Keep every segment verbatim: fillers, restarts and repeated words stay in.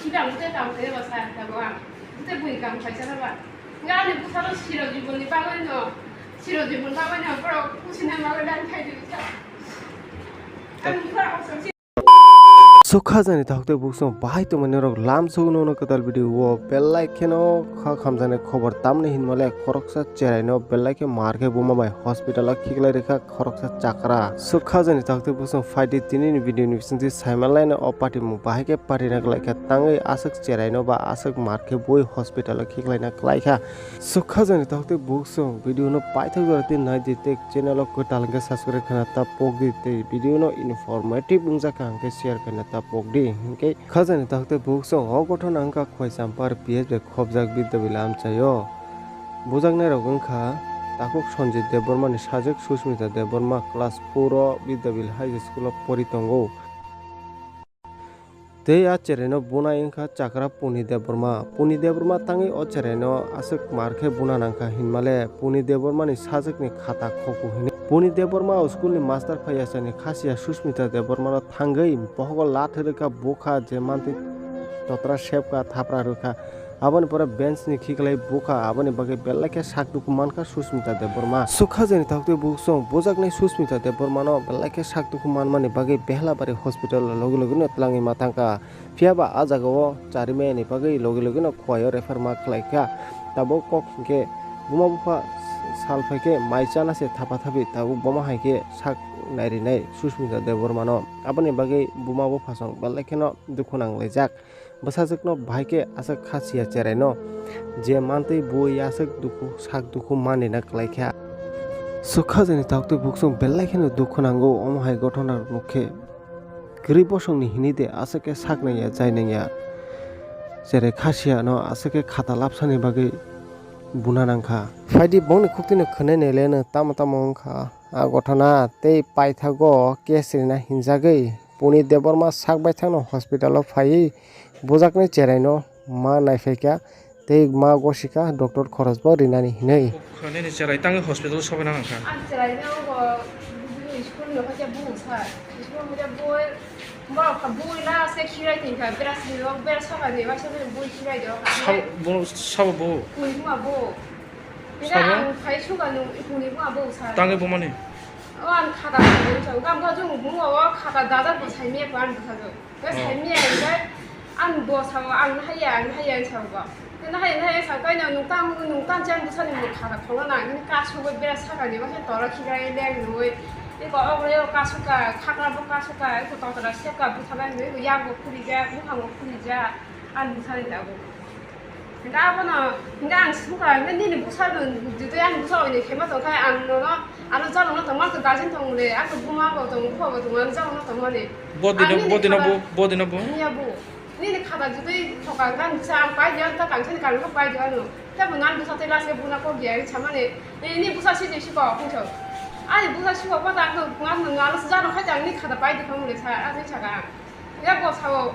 Ang bwtwi kam khe ba sa ta bo ang. Bwtwi bui kam khaisa ba. Nga ani bwsaro siro jibon ni bagwi no. Siro jibon bagwi no borok kusina bagwi dan khai di sa. Ang bwsaro. Sukha jani thokte buksong bahai tongmani rok lam sugu nono kwtal video o belai kheno kha khamjani khobor tamni hinmale khoroksa cherai no belai khe mar khe buma bai hospital o khiklai rikha khoroksa chakra. Sukha jani thokte buksong phaidi tini ni video ni bisingtwi saimanlaino o party mung bahai khe party na glai kha tangwi aswk cherai no ba aswk mar khe bui hospital o khiklai na klai kha. Sukha jani thokte buksong video no paithak jora tin nai di tei channel o kwtal hwnkhe subscribe khana ta pok di tei video no informative wngjakha hwnkhe share khana ta pok di hwnkhe. Khajani takhte buksong o gotho nangkha Khwaichampar P S bai khobjak Bidya Bil amchaio. Bujaknairok wngkha takhuk Sanjit Debbarmani sajwk Susmita Debbarma class four o Bidya Bil High School o pori tongo. Tei a cheraino bunai wngkha chakra Puni Debbarma. Puni Debbarma tangwi o cheraino aswk mar khe buna nangkha hinmale Puni Debbarmani sajwkni khata khoku hini. Puni Debbarma o school ni master phai achani khasiya Susmita Debbarmano thangwi bohogo lath rwkha bukha je mantwi totra sepkha thapra rwkha. Aboni pore bench ni khiklai bukha aboni bagwi belai khe sak duku mankha Susmita Debbarma. Sukha jani thokte buksong bujaknai Susmita Debbarmano belai khe sak duku manmani bagwi Behlabari hospital o logi logi no twlangwi ma thangkha. Phiya ba a jaga o chari maya ni bagwi logi logi no Khowai o refer ma khlai kha. Tabuk kok hinkhe buma bupha sal phai khe mai chana se thapa thapi tabuk bomo hai khe sak nairi nai Susmita Debbarmano. Aboni bagwi buma bupha song belai kheno dukhu nang laijak. Bwsajwkno bahai khe aswk kha siya cheraino je mantwi bui aswk dukhu sak dukhu manina klai kha. Sukha jani taktwi buksong belai kheno dukhu nango omo hai gothona rok nukhe. Kwrwi bosongni hini de aswk khe sak nangya, jai nangya. Cherai khasiyano aswk khe khata lapsani bagwi buna nangkha. Phaidi bongni khuktwino khwnai naileno tamo tamo wngkha a gothona tei paithago case rina hinjagwi Puni Debbarma sak baithangno hospital-o phaiwi bujaknai cheraino ma naiphaikha. Tei ma gosika doctor khorosbo rinani hinwi. Nini cherai tangwi hospital sobaina nangkha. Ang cherai no bo school no khe bu sir. School no khe bu borok kha bu la se khirai tin kha beras ni rok beras soka ni ba se bu khirai do. Sabo bu. Kuni bu abu. Sabo? Ang phai suka no kuni bu abu sir. Tangwi bumani. O ang khata kuni bu gam ga jung bu o khata dada bo sai me ko ang bu sa do. Khe saimya hwnkhe ang bo sao, ang haiya, ang haiya, ang sao bo. Khe nahai, nahai sao, kaino nwng tang, nwng tang chang bwsani mwkhang khoroknang, hwnwi kasugwi bera sakani, bakhe tora khiklai leng nungwi. Eko obo kasukha, khakra bo kasukha, eko totra sepkha, bwtharnai hwnwi, eko yakbo khurijak, buphango khurijak, ani bwsani tabuk. Hwnkhe abono, hwnkhe ang sukha, hwnkhe nini bwsano, jotoi ani bwsa oini khaima tongkha, ang nono, ano jalokno tongma khe guardian tongmole, ang khe buma bo tongo, bupha bo tongo, ano jalokno tongmani. Bodino, bodino bo, bodino bo. Niya bo. Nini khata jotoi thoka hwnkhe ang bwsa ang pai diya, ta kangsani karwi khe pai diya ano. Tei bo nang bwsa tei last khe buna kok diya, samani, nini bwsa sijui sikok, hwnkhe. Ani bwsa sikok, bata ang khe, ang ano jalok khai, ang ni khata pai di khamle sa, ani saka. Ya bo sao,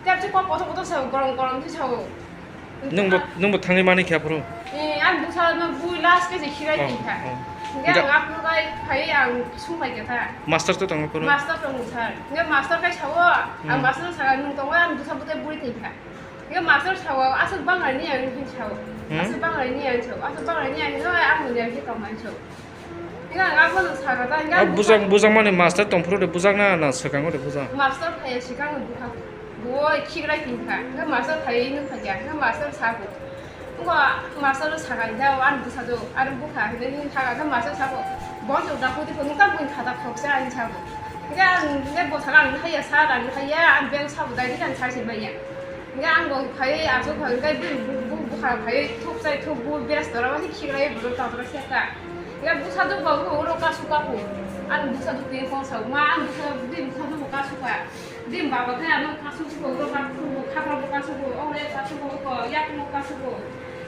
tei kok kotor kotor sao, gorom gorom khe sao. Nwng bo, nwng bo thangwi mani khe aphuru? Eh, ang bwsa no bui last khe je khirai tongkha. Oh, oh. Hingke ang aphuru bai phai ang sung pai kha. Master to tongo phuru? Master tongo sir. Hingke master kai sao, ang master saka nwng tongo ang bwsa bwtwi bui tongkha. Hingke master sao, aswk banglaini ang hin sao. Hmm? Aswk banglaini ang sao. Aswk banglaini ang hin, ang muni ang hin tongmani sao. Hingke ang abono sakha ta, hingke ang bujak, bujak mani master tongphuru de bujak na, na swkango de bujak? Master phaiya swkango bukha. Bo khigrai tongkha. Hingke master phaiwi nukha kya. Hingke master sabo. Wngkha master sakha hingke ani bwsajwk, ani bukha hingke nini sakha, hingke master sabo. Bo chwng da pudi phunukha, buini khata khoksa, ani sabo. Hingke ang, hingke bo sakha, ang haiya sir, ang haiya, ang beng sabo, dai dikha, ang sai se manya. Hingke ang bo phaiwi achuk phai hingke bini bu-, bu-, bupha phaiwi thuk chai thuk bu best tora mani khiklai bo tok tok seka. Hingke bwsajwk bo uro kasu kaku. Ang bwsajwk ni kok sa ma ang bwsa bini bwsajwk bo kasu ka. Bini baba khe ano kasu ko uro kaku khapang bo kasu ko ore kasu ko ko yak mo kasu ko.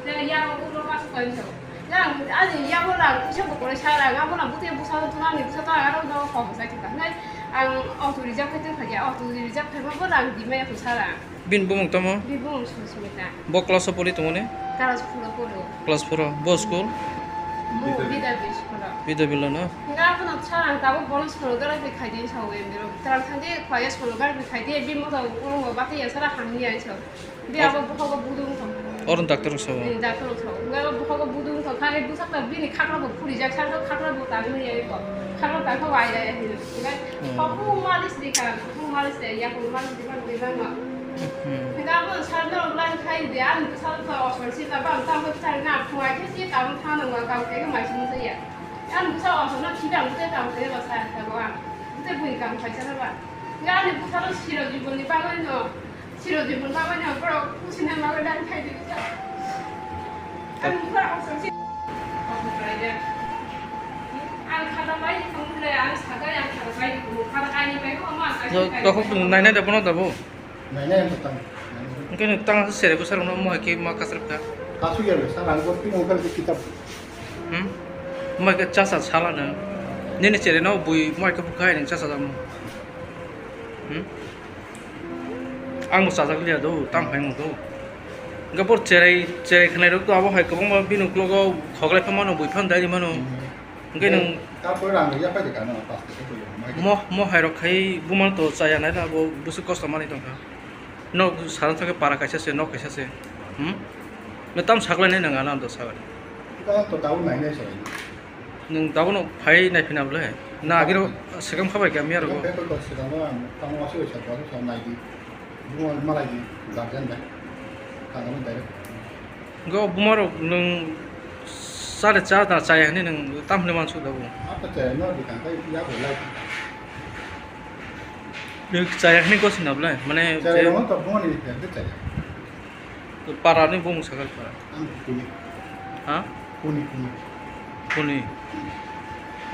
Te yak uro kasu ka ni so. Yang ani yang mo lang kisa bo kore sa lang amo lang bute bwsajwk tuna ni bwsa ta aro do kok sai thika. Nai ang auto reserve khai thika ya auto reserve khai bo lang di me ko sa lang. Bini bumung tamo? Bini bumung Susmita. Bo class o pori tongmani? Class four o poro. Class four o. Bo school? Bida bish kono. Bida bilo no? Nga kono cha ang tabuk bono school gara bi khai di sa we miro. Tram thang di khwaya school gara bi khai di, bi mo ta uro mo bati ya sara hamni ai so. Bi abo bukhogo budung thong. Oron doctor sa. Ni doctor thong. Nga bukhogo budung thong. Khali busak ta bini khakra bo phuri jak, sa khakra bo tang ni ai ko. Khakra ta ko ai ai ni. Nga ko hu malis di kan, hu malis de ya, hu malis di kan di kan ma. Nga bo sa no lang khai di an sa to osor si ta bam ta ko cha na phung ai si ta mo thang no ga ka ke ma si mo ya. Ang bwsa oso no khibi ang bwtwi tamo tei rw sa kha bo ang. Bwtwi bui kam khaisa no ba. Nga ani bwsa no siro jibon ni bagwi no, siro jibon bagwi no borok kusi na bagwi dan khai di bwsa. Ang bwsa oso si. Ang khata bai ni thong le ang sagai ang khata bai ni thong khata kai ni bai ko ma kai. Dokhok tung nai nai da bono da bo. Nainai ang tang. Hwnkhe nwng tang sere bwsarokno mohai khe ma kasrwk kha. Kasuk ya sa rang bo tini ungkar kitab. Hmm? Mohai khe chasa sala nwng. Nini chereno bui mohai khe bwkhai nwng chasa jamo. Hmm? Ang bo chajak liya do, tang phai do. Hwnkhe bo cherai, cherai khwnai rok to abo hai kwbangma bini uklogo khoklai phano bui phano dai mano. Hwnkhe nwng Tapoi rang ya pai de kano pas ke ko yo. Mo, mo hai rok khai buma to chaya nai na bo bwswk kosto manwi tongkha. Nok sana thangkhe para kaisa se, nok kaisa se. Hmm? No tam saklai nai nang ana do saga. Ka to tau nai nai sai. Nwng tau no phai nai phina bole. Na agiro sekam khabai kami aro. Pe ko ko se dang wa tang wa se sa ko sa nai di. Buma malai di guardian bai. Kangama direct. Go buma rok nwng sare cha da chaya hinwi nwng tam hinwi mansuk da bo. Apa chaya no di kangkai ya bo lai. Nwng chaya hinwi go sinna bole mane. Chaya no to buma ni de chaya. Para ni bung sakal para. Ang kuni. Ha? Kuni kuni. Kuni.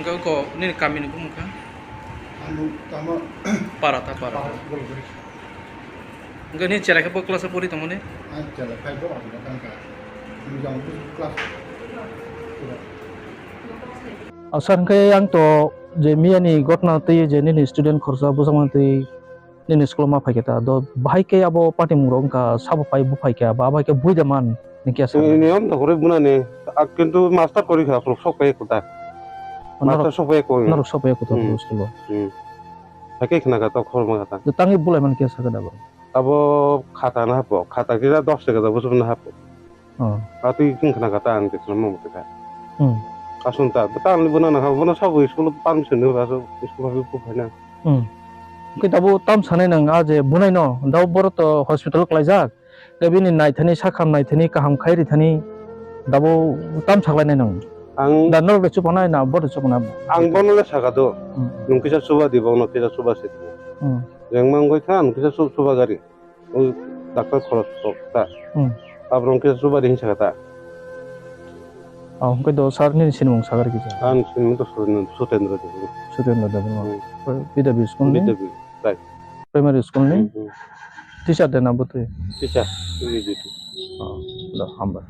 Enggak ko ni kami ni bung kha. Anu tama. Para ta para. Para gol gol. Hwnkhe nini chwrai khe bo class o pori tongmani? Ang chwrai five o ang tong kha. Ang jang class. Ah, sir, hwnkhe ang to je miyani gotna twi je nini student khoroksa bwsakmani twi nini school o ma phaikha ta. Do bahai khe abo patimung rok wngkha sabo pai buphai kha ba abo hai khe buida man hwnkhe sa. Niyom to kwrwi bunani, ah, kintu master kwrwi kha, khorok sok pai kha ta. Master sok pai kha. Norok sok pai kha ta school o. Hmm. Hakhe khna kha to khorma kha ta. Tangwi bulai man khe sakha da bo. Abo khata na hapo, khata kisa dos taka da bosok na hapo. Oh. Atwi king khna kha ta ang kisa mo kha. Hmm. Asun ta, ta ang bono na ha, bono sabo school permission ni ba so school ha ko phaina. Hmm. Khe dabo tam sanai nang a je bunai no, dabo boro to hospital klaijak. Khe bini naithani sakham naithani kaham khai rithani dabo tam saklainai nang. Ang da norok de chupanai na bo de chupanai. Ang bono le saka do. Hmm. Nung kisa chuba di bono kisa chuba se. Hmm. Jeng mang goi khan kisa chu-, chuba gari. O doctor khoros tok ta. Hmm. Abrong kisa chuba di hin saka ta. Oh, hwnkhe do sir nini sinimung sagari kisa. Ang sinimung to Sutendra, Sutendra Debbarma. Sutendra Debbarma. Hmm. Bidya School ni? Bidya School. Right. Primary school ni? Hmm, hmm. Teacher de na bwtwi? Teacher, P G D T. Oh, do, hambai.